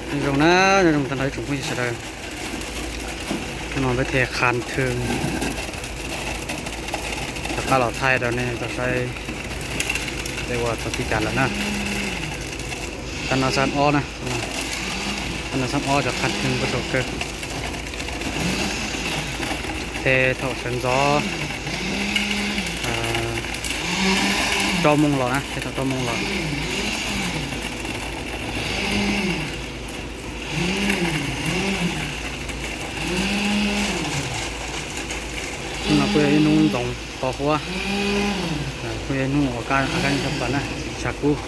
Nyob zoo na, nyob zoo tag nrho ib tsoom phooj ywg sawv daws. Hnub no peb thiaj qha thwj rov qab los thaij rau nej tau saib tej ua tau tib cas lawm na. Tag no xab ob na, tag no xab ob cov qha thwj kuj tau kawg. Thiab thaum sawv ntxov rau moos los na, thiab thaum rau moos los. Hnub no kuj yog ib hnub ntxoov to huab, kuj yog ib hnub uas kaj, kaj ntug tshaj plaws na, tshav kub.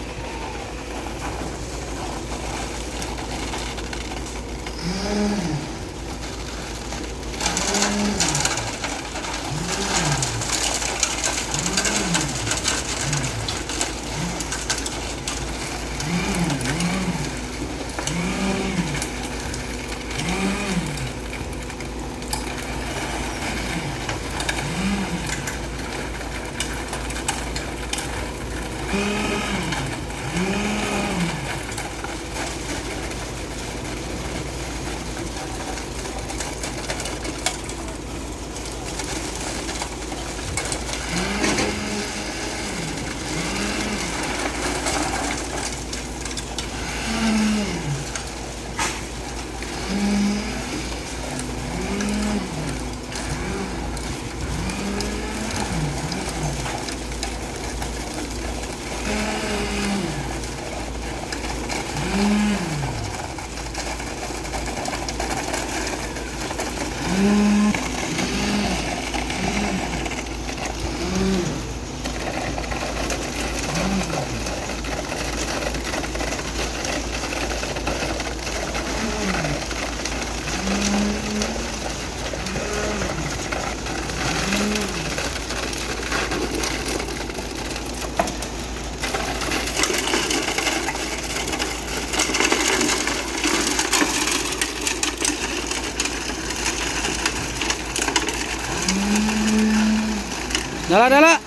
Dale, dale.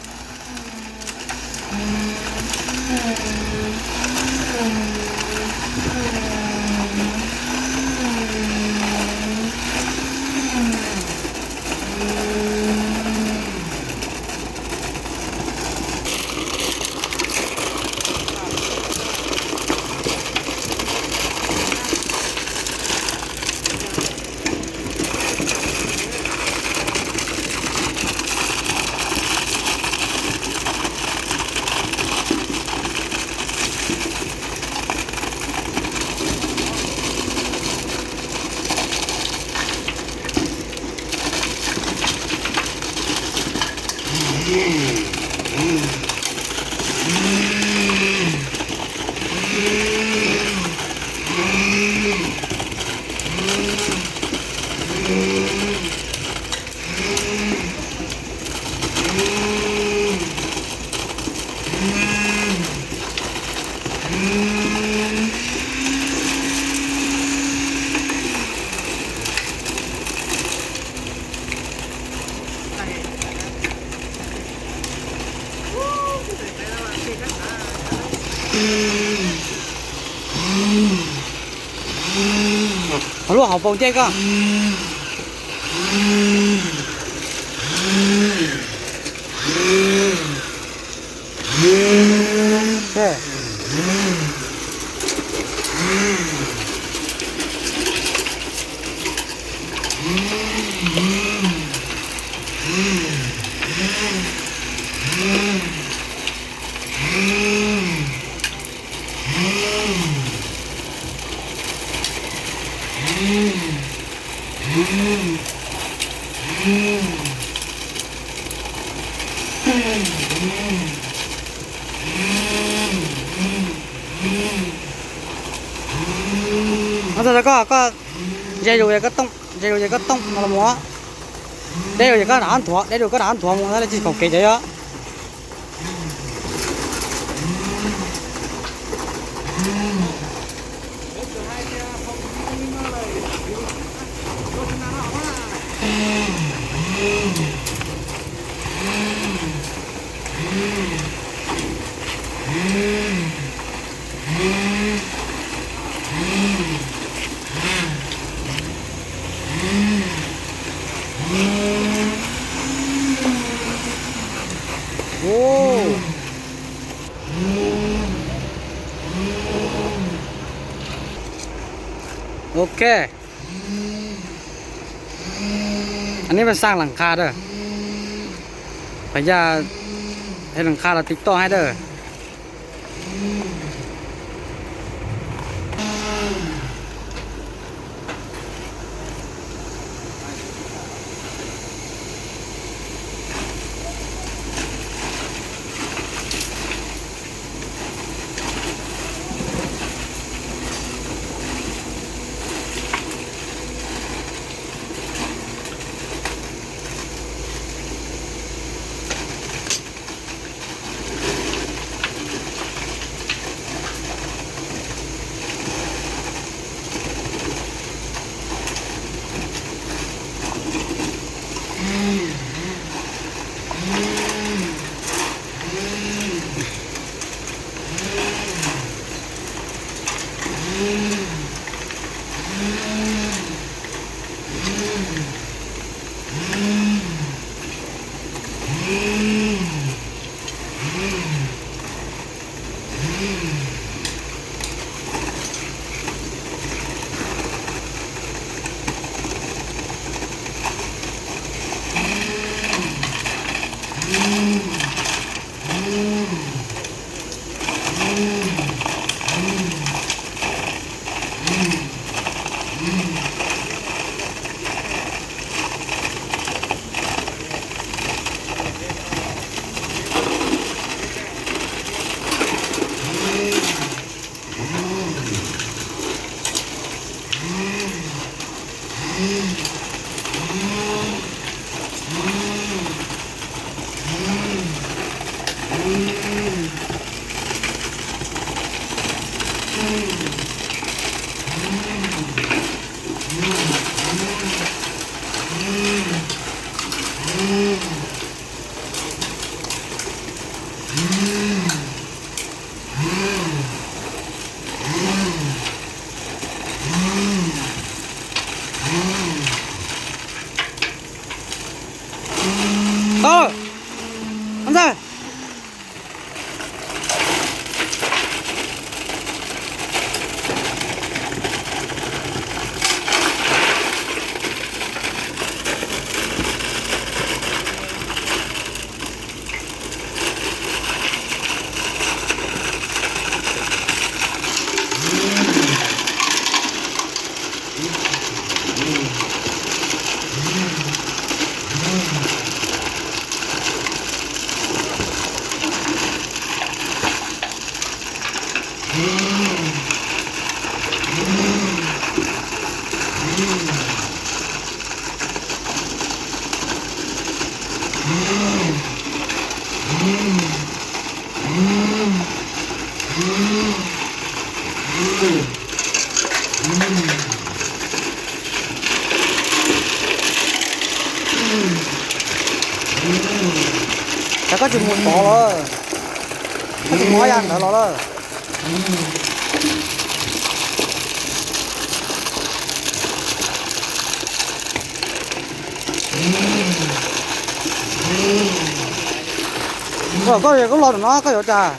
Lub hauv paus ncej koj. Koj, koj ze zus es koj tooj, ze zus es koj tooj no los mus. Deb zus es koj rov qab nthuav, deb zus koj rov qab nthuav mus, tsis khoom kev cov yog. Ok. Anv neb pheej xaj las qha dawb, pha yaj, hais las qha los tiv toj hab dawb. Tau lawm. Ntxawg. Cas koj tsis mus tod lawm? Koj tsis mus ob yam ntawd los lawm? Koj, koj los no koj yuav cas?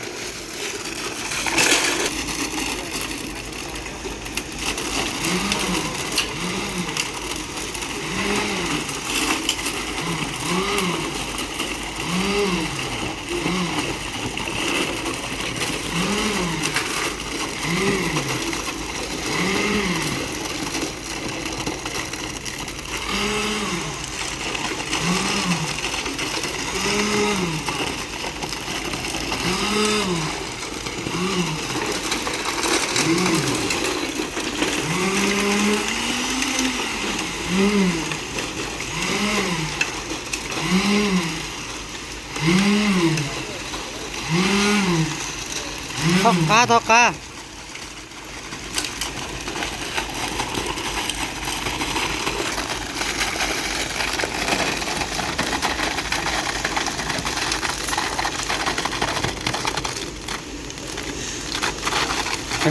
Thov qab, thov qab.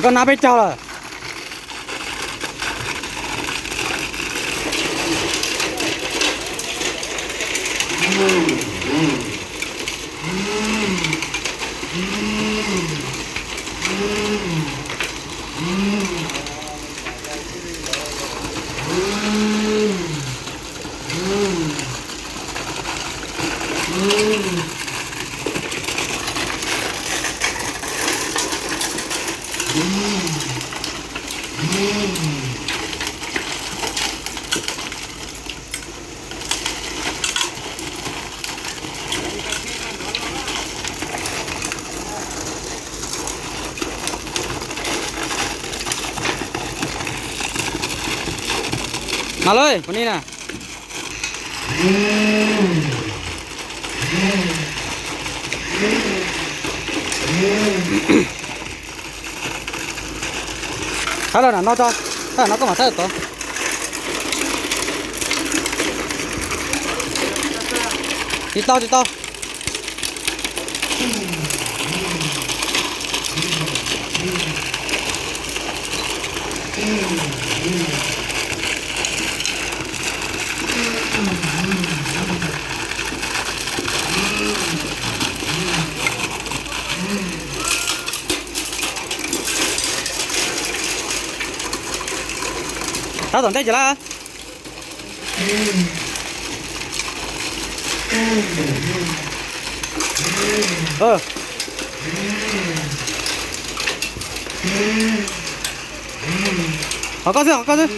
Koj nab peb caug lawm. Mas lawm, kuv ni na. Thawb los nram no tso, thawb nram no koj mam thawb tod. Tsis tau, tsis tau. Thawb tom ntej ces lawm. Qhov koj xwb, qhov koj xwb.